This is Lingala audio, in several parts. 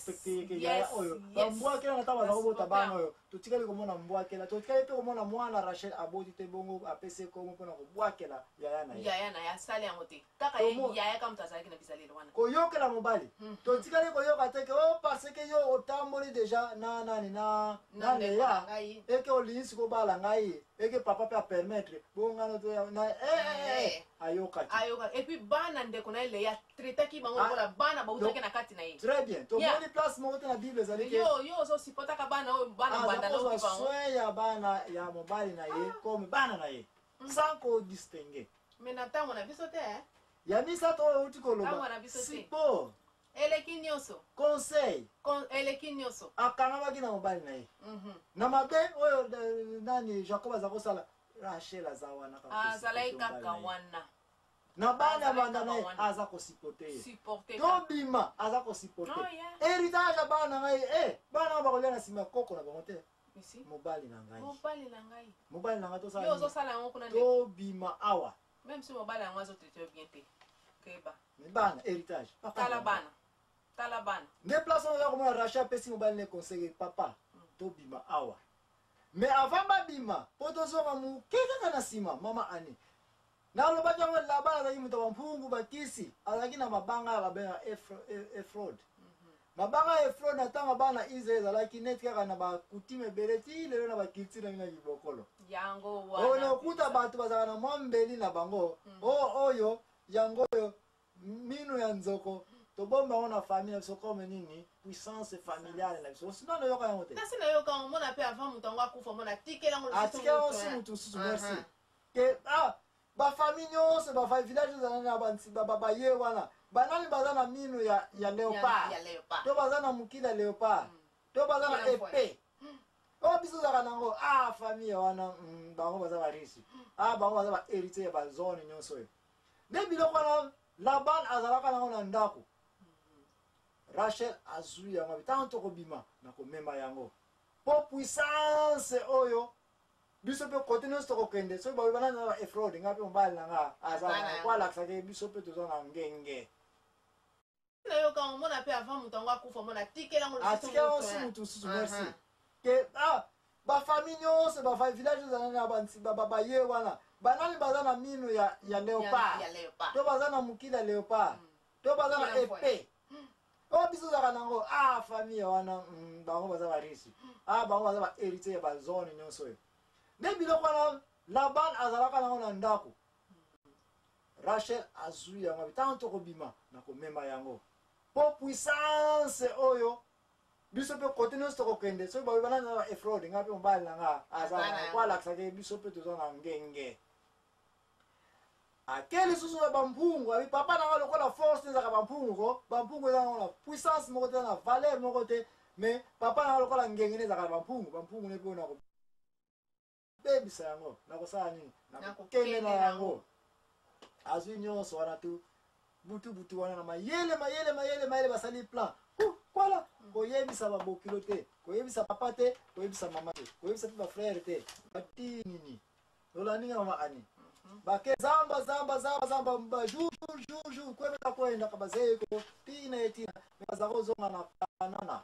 Korespecte ke yaya oyo bambwakela na ntango baza kobota bana oyo, totikali komona mbwakela, totikali mpe komona mwana Rachel aboti te, bongo apesi ekombo mpona kobwakela yaya na ye. Yaya na ye asali yango te, kaka ye yaya kaka moto azalaki na bizaleli wana. Koyokela mobali, totikali koyoka te ke o parce que yo otamboli déjà na nani na Na ndeko na Leya ngai. Eke olingi sikoyo obala ngai, eke papa mpe apermettre bongano to na ayokaki. Ayoka. Et puis bana ndeko na ye Leya, traitaki bango Ah, lokola bana bautaki donc- na kati na ye. Très bien, tomoni place moko te na Bible ezali ke Yo ozosupportaka bana oyo, bana aza mbanda kozwa naoki bango. soin ya bana ya mobali na ye comme bana na ye sans kodistingue. Mais na ntango na biso te, eh? Ya misato oyo outi Ntango koloba, na biso te. support. Eleki nyonso. Conseil. Eleki nyonso. Akangamaki na mobali na ye na mabe oyo nani Jacob aza kosala, Rachel aza wana kaka Azalaki kosupporte mobali kaka na ye. wana. Na bana Azalaki banda kaka na ye wana. aza kosupporte ye. Supporte. Tobima, aza kosupporte. Oh, yeah. Héritage ya bana na ngai, bana oyo bakolia na nsima ya koko na bango te. Isi? Mobali na ngai. Mobali na ngai. Mobali na ngai, tosala Yo nini? ozosala yango kuna nde. Tobima awa. Même si mobali yango azotraite yo bien te, keba. Mais bana, héritage. Papa Tala na ngai. bana, tala bana. Nde place wana oza komona Rachel apesi mobali ne conseil: papa, tobima awa. Mais avant babima, mpo tozonga moke kaka na nsima, mama Ani, nalobaki yango, Laban azalaki moto ya bampungu, bakisi, azalaki na mabanga ya babengaka éphod. Mabanga ya éphod na ntango bana Israel ezalaki neti kaka na bacoutume ebele ti lelo na baculture na bino ya kibokolo. Yango Oyo wana. naokuta bato bazalaka na mwa mbeli na bango o oyo yango oyo mino ya nzoko, tobomba yango na famille na biso comme nini, puissance familiale na biso. Osina nayoka yango te? Nasi nayoka yango, mona mpe avant moto yango akufa, mona atikela yango lisusu Atikela moto, osi eh. motu mosusu. Merci. Ke ah, bafamille nyonso, bavillage ezala na baye wana, banani baza na mino ya léopard Ya léopard. to baza na mokili ya léopard to baza na Kila mfwa. épée oyo biso ozalaka nango, ah, famille wana, bango baza bariche, ah, bango baza bahéritier ya bazone nyonso oyo. Nde biloko wana Laban azalaka nango na ndako, Rachel azwi yango, abi ntango tokobima nakomema yango mpo puissance oyo biso mpe kote nyonso tokokende, soki balobi banani na baéphod, ngai mpe mobali na nga aza Aza na na yango. po alakisaki biso mpe toza na ngenge. Nayoka yango, mona mpe avant moto yango akufa, mona atikela yango lisusu Atikela moto, osi eh. motu mosusu. Merci. Ke ah, bafamille nyonso, bavillage ezala na baye wana, banani baza na mino ya léopard Ya léopard. to baza na mokili ya léopard to baza na Kila mfwa. épée oyo biso ozalaka nango, ah, famille wana, bango baza bariche, ah, bango baza bahéritier ya bazone nyonso oyo. Nde biloko wana Laban azalaka nango na ndako, Rachel azwi yango, abi ntango tokobima nakomema yango mpo puissance oyo biso mpe kote nyonso tokokende, soki balobi banani na baéphod, ngai mpe mobali na nga aza Aza na na yango. po alakisaki biso mpe toza na ngenge. Ake lisusu na bampungu, abi papa na nga lokola force ezalaka bampungu ko bampungu eza nango na puissance moko te, eza na valeur moko te, mais papa na nga lokola ngenge nde ezalaka na bampungu, bampungu ne mpe na kobebisa yango, nakosala nini, nakokende na yango. Azwi nyonso wana tu butu butu wana na mayele mayele mayele mayele, basali plan kwala koyebisa babokilo te, koyebisa papa te, koyebisa mama te, koyebisa mpe bafrère te. Bati nini, olandi nga, mama Ani? Bake zamba zamba zamba zamba, ba jour jour jour kwemeka kwendaka bazeko tina etina me baza kozonga na Kanana.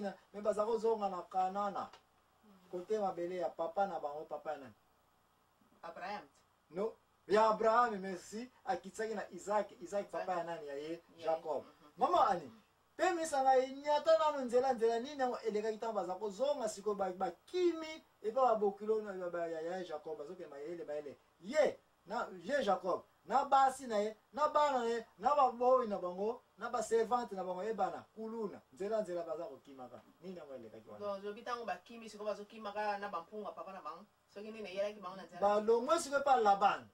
ntina, me baza kozonga na Kanana, kote mabele ya papa na bango. Papa ya nani? Abraham. No, ya Abraham, merci. Akitisaki na Isaac. Isaac papa ya nani? Ya ye Jacob. Mama Ani, pemisa ngai nyata nano nzela, nzela nini yango elekaki ntango baza kozonga sikoyo, bakimi epa babokilo ya Jacob, bazokende mayele mayele, ye na ye Jacob na basi na ye na bana na ye na baboyi na bango na baservante na bango, ebana kuluna, nzela nzela baza kokimaka, nini yango elekaki wana? Donc soki ntango bakimi sikoyo, bazokimaka na bampungu ya papa na bango, soki nini eyelaki bango na nzela? Balongwe sikoyo epa Laban,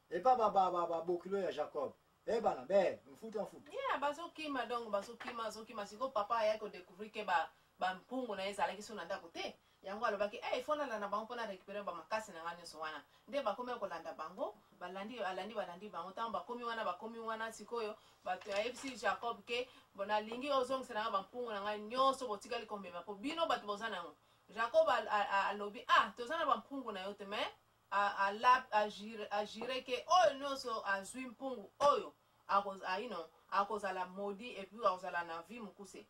epa babokilo ya Jacob, ebana be mfuta mfuta. Yeah, bazokima, donc bazokima, bazokima. Sikoyo papa ayaki kodécouvrir ke bampungu na ye ezalaki so na ndako te. Yango alobaki: "Hey, fo nalanda bango mpona récupérer bamakasi na ngai nyonso wana." Nde bakomi kolanda bango, balandi, alandi, balandi bango. Ntango bakomi wana, bakomi wana sikoyo, bato ayebisi Jacob ke: "Bo nalingi ozongisa na ngai bampungu na ngai nyonso botikali komema, mpo bino bato boza na yango." Jacob alobi: "Ah, toza na bampungu na yo te." Mais ajure ke oyo nyonso azwi mpungu oyo akozala maudit et puis akozala na vie mokuse.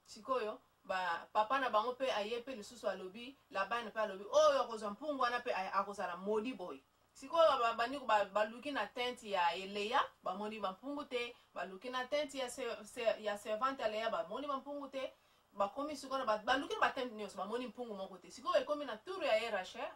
Sikoyo ba papa na bango mpe aye mpe lisusu alobi, Labani mpe alobi: "Oyo akozwa mpungu wana mpe akozala maudit." Boye sikoyo bandiko baluki na tente ya Leya, bamoni bampungu te. Baluki na tente ya servante ya Leya, bamoni bampungu te. Bakomi sikoyo baluki na batente nyonso, bamoni mpungu moko te. Sikoyo ekomi na tour ya ye Rachel.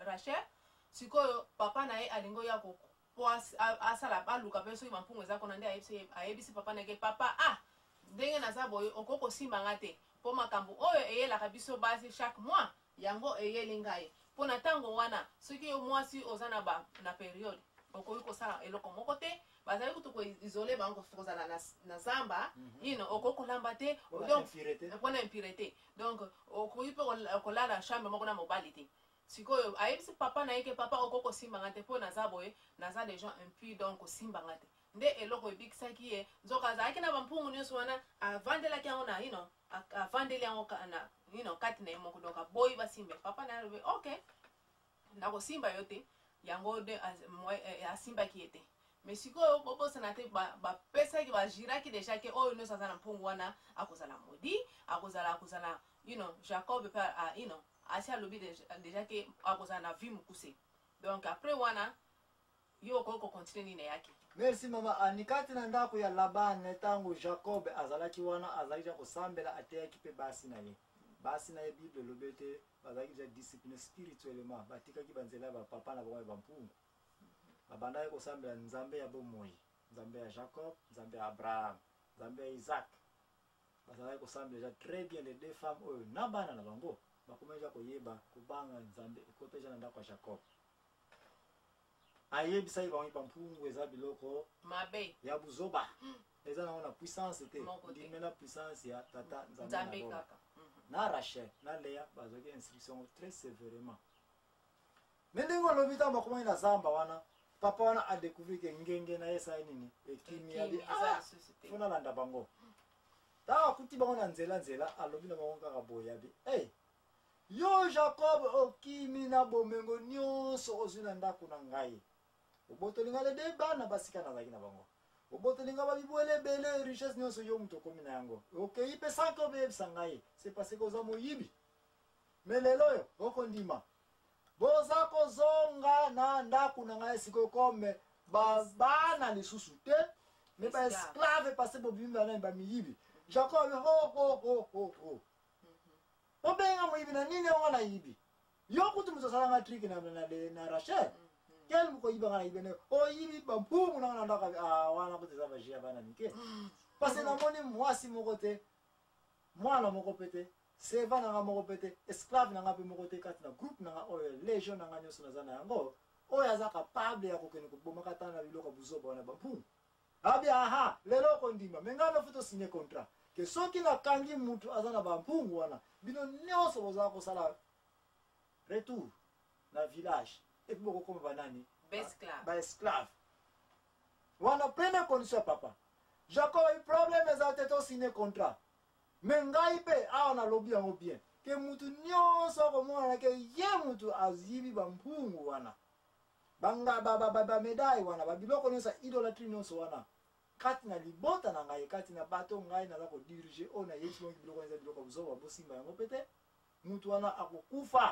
Rachel sikoyo, papa na ye alingi oya po asala, aluka mpe soki bampungu eza kuna. Nde ayebisi papa na ye ke: "Papa, ah, ndenge naza boye, okoki kosimba nga te, mpo makambo oyo eyelaka biso basi chaque mois, yango eyeli ngai." Mpo na ntango wana, soki yo mwasi oza na période, okoki kosala eloko moko te. Bazali kutu koisoler bango, kozala na zamba. Okoki kolamba te. Donc mpona impureté, donc okoki mpe kolala chambre moko na mobali te. Sikoyo ayebisi papa na ye ke: "Papa, okoki kosimbanga te, mpo naza boye, naza déjà impur, donc kosimbanga te." Nde eloko ebikisaki ye. Nzoka azalaki na bampungu nyonso wana, avandelaki yango na avandeli yango na kati na ye moko. Donc aboyi basimba. Papa na ye alobi: "Ok, nakosimba yo te." Yango nde asimbaki ye te. Mais sikoyo bobosana te, bapesaki, bajuraki déjà ke oyo nyonso aza na mpungu wana akozala maudit, akozala Jacob mpe asi alobi déjà ke akozala na vie mokuse. Donc après wana, yo okoki kocontinuer nini eyaki. Merci, mama Ani. Kati na ndako ya Laban, ntango Jacob azalaki wana, azalaki ja kosambela, ateyaki mpe basi na ye. Basi na ye, Bible elobi ete bazalaki ja discipline spirituellement, batikaki banzela ya bapapa na bango ya bampungu, babandaki kosambela Nzambe ya bomoi, Nzambe ya Jacob, Nzambe ya Abraham, Nzambe ya Isaac. Bazalaki kosambela ja très bien. Les deux femmes oyo na bana na bango bakomaki ja koyeba kobanga Nzambe, ekota ja na ndako ya Jacob. Ayebisaki bango bampungu eza biloko mabe, ya buzoba, eza nango na puissance te. Moko te. Ndimela puissance ya tata Nzambe Nzambe na lola. Kaka. Na Rachel na Leya bazwaki instruction très sévèrement. Me ndenge olobi, ntango bakomaki na zamba wana, papa wana adécouvrir ke ngenge na ye esali nini? Ekimi. Abi Ekimi, eza ah, lisusu te. Fo nalanda bango. Ntango akuti bango na nzela nzela, alobi na bango kaka boye, abi: "Hey, yo Jacob, okimi na bomengo nyonso ozwi na ndako na ngai, obotoli ngai lede bana basika nazalaki na bango, obotoli ngai babibwele ebele, richesse nyonso yo moto okomi na yango, okei mpe sanke obeyebisa ngai, c'est parce que oza moyibi. Me lelo oyo okondima, boza kozonga na ndako na ngai sikoyo comme bana lisusu te, me baesclave, parce bobimi banani? Bamiyibi." Jacob: "Ho ho ho ho ho, obenga moyibi na nini? Yango nayibi yo kutu moto asalanga trick na Rachel kel mokoyibanga na yibi ne oyibi bampungu nanga na ndako. Ah, wana kutu eza baji ya bana mike, parce namoni mwasi moko te, mwana moko mpe te, servant nanga moko mpe te, esclave nanga mpe moko te kati na groupe nanga oyo, légion nanga nyonso naza na yango, oyo aza capable ya kokende kobomaka tana na biloko ya buzoba wana, bampungu." Abi: "Aha, lelo okondima. Me ngai nafu tosigner contrat ke soki nakangi mutu aza na bampungu wana, bino nyonso bozala kosala retour na village et puis bokokoma banani?" Baesclave. Baesclave. Wana première condition ya papa Jacob. Abi: "Problème eza te, tosigner contrat. Me ngai mpe awa nalobi yango bien ke mutu nyonso akomonana ke ye mutu ayibi bampungu wana, banga bamédaille wana, babiloko nyonso ya idolâtrie nyonso wana, Kati na libota na ngai, kati na bato ngai naza kodiriger, oyo nayebisi bango biloko eza biloko ya buzoba, bosimba yango mpe te, mutu wana akokufa.